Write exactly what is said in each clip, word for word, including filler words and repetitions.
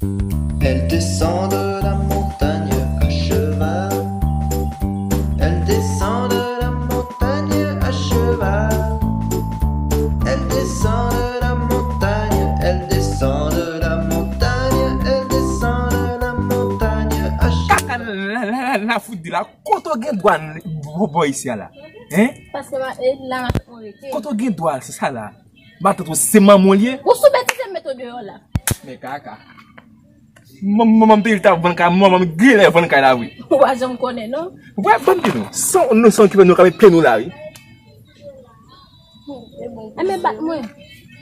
Elle descend de la montagne à cheval. Elle descend de la montagne à cheval. Elle descend de la montagne, elle descend de la montagne, elle descend de la montagne à cheval. Kaka la, la, la, la, la fout di la. Kote w gen dwa bo, bo isi a la? Hein? Paske ma, e la, ma fè mwen rete. Kote w gen dwa, se sa la? Matant ou se manman w li ye? Ou sou betize m met ou deyò la. Men kaka. Manman m te di l t ap vann kay, manman m genlè vann kay la wi. Ou pa janm konnen non. Ou pa vann di nou. San nou san ki fè nou ka met pye nou la wi. Enben bat mwen.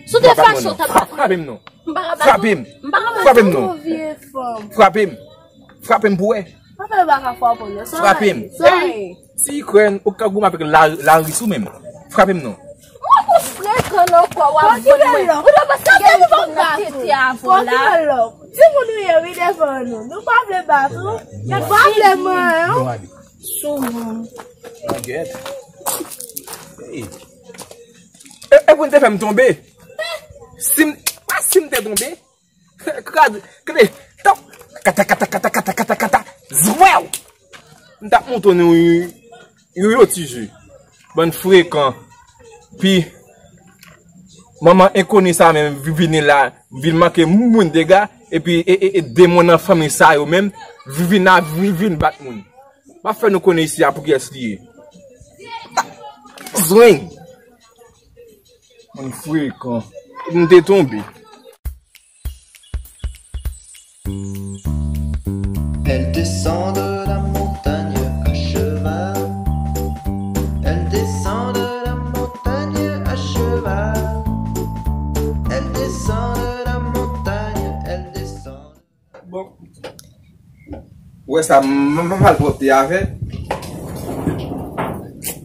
Si w te fache w t ap bat mwen. Frape m non. M pa ka bat ou. Frape m. M pa ka bat ou. Frape m non. Frape m. Frape m pou wè. Papa yo pa ka frape w non. Frape m. Sorry. Ti krèn, ou ka goumen avèk la, lari sou menm. Frape m non. Mwen pou frekan nan kò w ap vann mwen. Ou dwe panse gen yon moun nan tete avè w la. Timoun ou ye wi devan nou. Nou pa vle bat ou. Nou pa vle manyen w. Sou moun. Hey. E, e pou n te fè m tonbe. Si m, pa si m te tonbe. Kraze, kete, tap, kata, kata, kata, kata, kata, kata, zwèw! M t ap montre nou yon, yon, yon ti je. Bann frekan. Pi, manman enkoni sa menm vi-, vini la, vin manke moun dega, epi e, e, e demon nan fanmi sa yo menm, vi-, vin a, vi-, vin bat moun. M ap fè nou konnen isi a pou kiyès li ye. Zweng! Moun frekan. M te tonbe. Elle descend de la montagne à cheval. Elle descend de la montagne à cheval. Elle descend de la montagne, elle descend. Bon. Ou wè sa m-, m-, m-, malpwòpte a fè?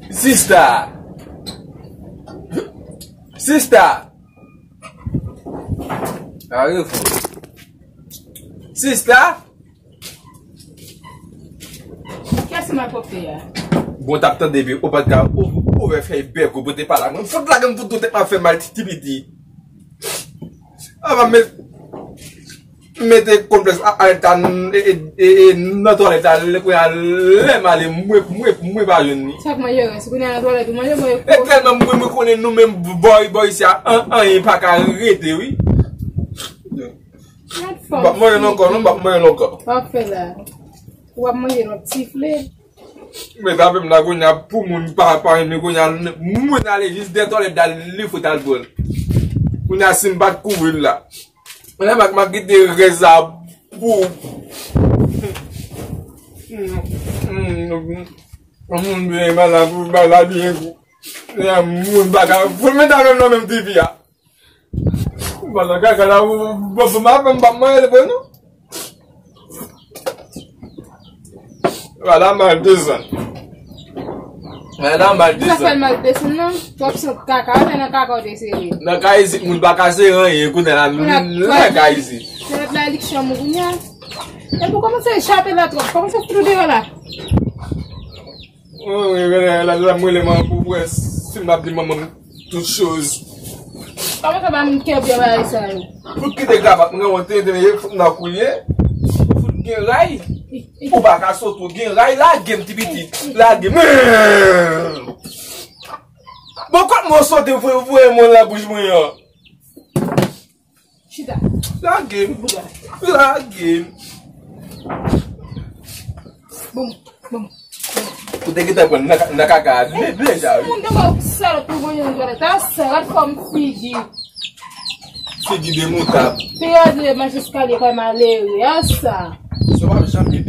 Sista! Sista! Arete. Sista! Kiyès ki malpwòpte a? Bon, t ap tande epi ou pa t ka ou, ou ouvè fèy bèk ou pote pale ak mwen. Fout lage m fout tou tèt m ap fè mal ti piti. Avan m met mete konplèks a, a lèt la, e, e, e, e, nan twalèt la, lè kounye a, lè m ale, mwen, mwen, mwen pa jwenn li. Sa k manje rès, kounye a nan twalèt ou manje mwen. E tèlman mwen, mwen konnen nou menm bò, bò isi a, an, anyen pa ka rete, wi. M ap manje l ankò, non, m ap manje l ankò. W ap fè la. W ap manje lòt sifle. Men frape m la kounye a pou moun pa, pa renmen kounye a, moun ale jis dèyè twalèt la, li fout al pran l. Kounye a si m pa t kouvri l la. Mwen la m ap kite rès la pou moun byen malad, pou malad byen gou. Moun pa ka fout men ta menm nan menm tifi a. Bon, nan kaka la, ou, bon, bon, m ap, m p ap manje l vre, non. Vwala, m al desann. Vwala, m al desann. Sa fè l mal desann, non? Twòp sant kaka, se nan kaka w te sere. Nan kay isit, moun pa ka sere anyen, kounye a la, nan kay isit. Se lòt la, li k chanm ou kounye a. Epi w kòmanse chape la twòp, kòmanse fout ou deyò la. Wi, wi, wi, la, la, la, mwen, lè manman pou wè si m ap di manman m tout choz. Kòman sa pa menm kè byen bagay sa yo? Fout kite kravat, mwen, mwen, tenten, ye, fout nan koulye. Fout gen ray. Ou pa ka sot, ou gen ray, lage m, ti pitit. Lage m. Bon, kot mwen sote, voye, voye mwen nan bouch mwen an. Chita. Lage m. Bouda. Lage m. Bon, bon. Ou te gentan pran nan ka-, nan kaka a de-, deja, wi. Si moun te wè w salòp pou manje nan twalèt la, sa gad fòm figi. Figi de moutab. Figi de mach eskalye kay malere, a sa. Sa w ap janm gen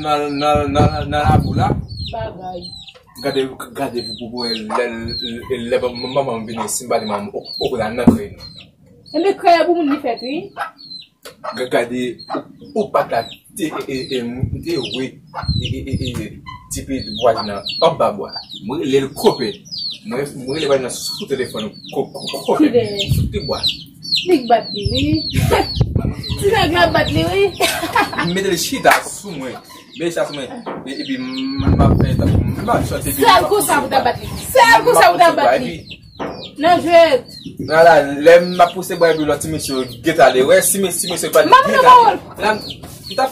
nan, nan, nan, nan labou la. Bagay. Gade, gade pou, pou, pou, lè, lè, lè, lè manman m vini, si m pa di manman m, ou, ou konn al nan krèy nou. Enben, krèy pou moun li fèt, wi. Ga-, gade, ou, ou pa ka te, e, e, e, m te wè, e, e, e, e, ti pitit vwazin nan, anba bwa. Mwen rele l konpè. Mwen, mwen rele vwazin nan sou telefòn, ko-, ko-, konpè. Kilè? Sou ti bwa. Li k bat li, wi. Ti nèg la bat li, wi. M mete l chita sou mwen. Mete l chita sou mwen. E, epi, m, m ap fè, m ap chante. Sèl konsa pou ta bat li. Sèl konsa pou ta bat li. Nan jwèt. Ala, lè m ap pouse bwa epi lòt ti mesye yo gentan ale. Wè, si mesye, si mesye pa t gentan ale. La, m t ap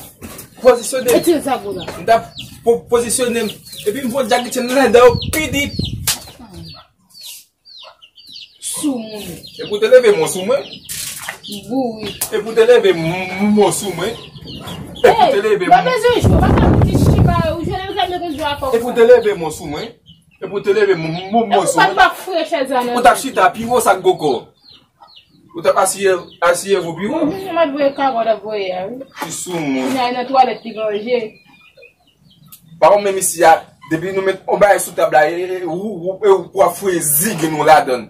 pozisyone m. Retire zago la. M t ap po-, pozisyone m. Epi m pran Jackie Chan nan ladan yo pi di. Sou moun. Epi w te leve men w sou mwen. Bouri. Epi w te leve m, m, men w sou mwen. Epi w te leve m. Mwen bezwen jwe, pa ka di chiba, ou jwe nan kalme konn jwe akò. Epi w te leve men w sou mwen. Epi w te leve m, m, men w sou mwen. Ou pa t ap fouye chèz la nan. Ou t ap chita pi wo sa k gwo kò. Ou t ap asiye, asiye vou pi wo. Mhm, mwen voye kaka w t ap voye a, wi. Ti sou moun. Kounya nan twalèt ki ranje. Pa konn menm isi a, depi nou met on bagay sou tab la, e, e, ou, ou, e, ou ap fouye zigin ou ladann.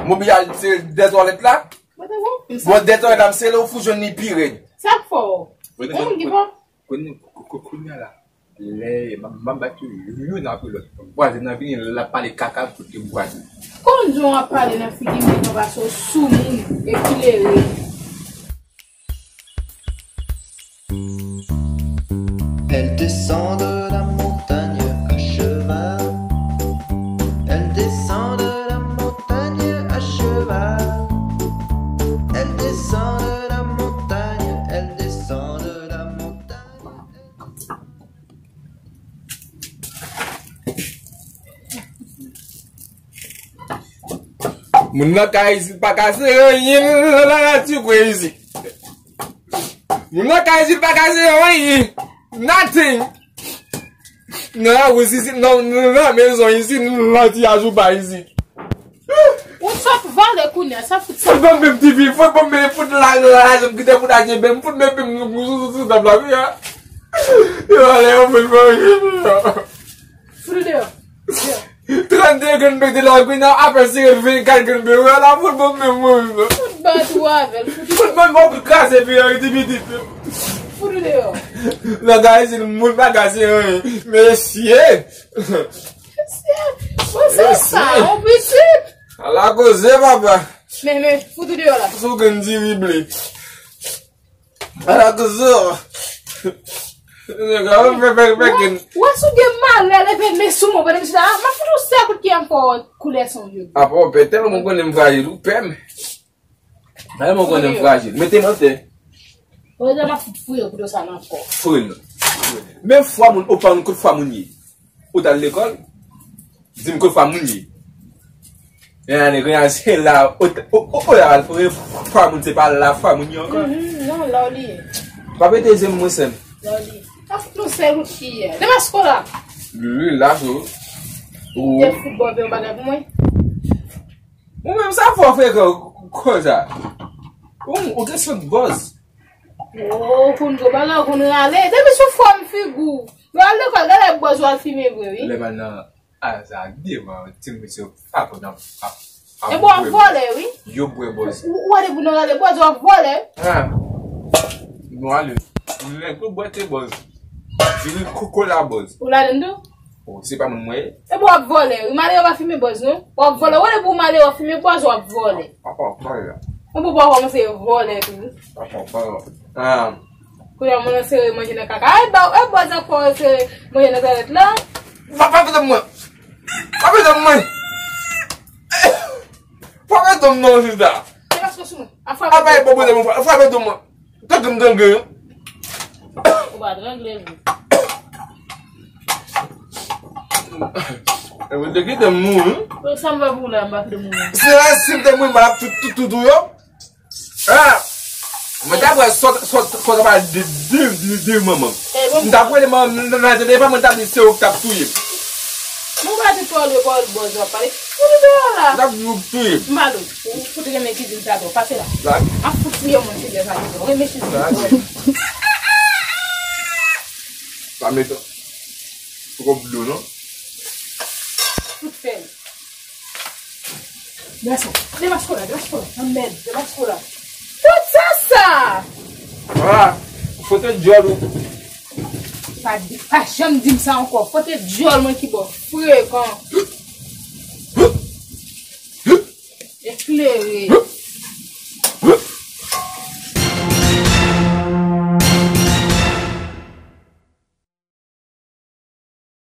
Mobil a, se dèyè twalèt la. Mwen te bon. Bon, dèyè twalèt la, m sere, ou fout jwenn li pi rèd. Sa k fè w? Mwen te bon. Kounye a la, lè m ap bat yo youn apre lòt, vwazen nan vini, l ap pale kaka kote vwazen. Konn jan w ap pale nan figi m, gentan pase w sou moun, eklere. Elle descend de la montagne à cheval. Elle descend de la montagne à cheval. Elle descend de la montagne, elle descend de la montagne. Moun nan kay isit pa ka sere anyen nan lanati kwè isit. Moun nan kay isit pa ka sere anyen. Nothing. Nan lawouz isit, nan, nan lamezon isit, nan ti ajoupa isit. Ou sot vòlè kounye a, sa fout sa. Fout ban m menm tifi, fout ban m menm fout la, la, la, janm kite fout a djenbe m, fout menm pim sou, sou, sou, sou tab la, wi, a. Yo, ale, yo, fout ban m. Fout ou deyò. Deyò. Trannde grenn bèk de la grenn, apre se venkat grenn bèk. Wè la, fout bon menm, mwen. Fout bat ou avè l, fout. Fout bon, mwen pou kraze pi an, ti pitit. Fout ou deyò. Nan gare, se moun pa gase, wi. Mesye. Mesye. Bon, se sa, on pitit. Ala koze, papa. Men, men, fout ou deyò la. Sou grenn diri ble. Ala kozo. Nèg la, fè, fè, fè, fè. Wè, wè si w gen malè, leve men sou mwen, pandan m chita la, m ap fout ou sèl kout ki an fò koulè san yo. Apa w pè, tèlman mwen konnen m frajil, ou pè m. Tèlman mwen konnen m frajil. Mete m atè. Ou wè, m ap fout fouye kout sa nan kò. Fouye l. Men fwa moun, ou pa konn kote fwa moun ye. Ou t al lekòl? Di m kote fwa moun ye. Yon ane, kounye a se la, ou, ou, ou, ou la al fouye fwa moun, se pa la fwa moun ye ankò. Mhm, non, la w li ye. Pa pete zye m, mwen sè m. La w li ye. Sa fout nou sè wout ki ye. Demasko la. Li la, so. Ou te fout bò yon bagay pou mwen. Ou menm sa fò frekan konsa. Ou, ou te sot bòz. Oh, konn gwo bagay, konn rale. Depi sou fòm figi w. Yo al lekòl, gade bòz w al fimen vre, wi. Lè m al nan Azade, man, ti mesye pa konn ap, ap, ap. E bon, w ap vòlè, wi. Yo bwè bòz. Ou, ou wè depi nou rale bòz, w ap vòlè. Ha. Nou ale. Nèg yo bwè te bòz. Diri kokola bòz. Ou ladann tou? Oh, se pa moun mwen ye. E bon, w ap vòlè, wi. Malere pa fimen bòz, non. W ap vòlè. Ou wè depi w malere w ap fimen bòz, w ap vòlè. Papa, papa, la. Ou pou pa kòmanse vòlè tou. Papa, papa. Ah. Kounye a, mwen sere manje nan kaka. Ay, ba, ay, bòz ankò sere manje nan twalèt la. Pa, pa fè mwen. Pa fè mwen. Pa fè mwen non, sista. Se paske sou mwen. A frape. A bay bon, bon, bon, frape don mwen. Tankou m trangle. Ou pa trangle, vre. E mwen te kite m mouri. Sa m fè pou ou la, m pa kite mouri. Se la, si m te mouri, m pa ap tout, tout, tout, tout yo. Ah! Mwen t ap wè sòt, sòt, sòt ap al de, de, de, de manman m. M t ap rele manman m nan, nan, nan telefòn, mwen t ap di se ou k t ap touye m. Mwen pa di twò lwe pawòl bòz w ap pale. Fout ou deyò la. M t ap di ou k touye m. M pa lwe. Ou fout renmen kizin sa twò. Pase la. Sa? M ap fout touye moun se de sa ki twò. Renmen kizin sa twò. Pa met twòp dlo non. Fout fè l. Gason, demasko la, demasko la, nan mèd, demasko la. Tout sa sa! Ah, fote dyòl ou. Pa di, pa janm di m sa ankò. Fote dyòl mwen ki bò frekan. Eklere.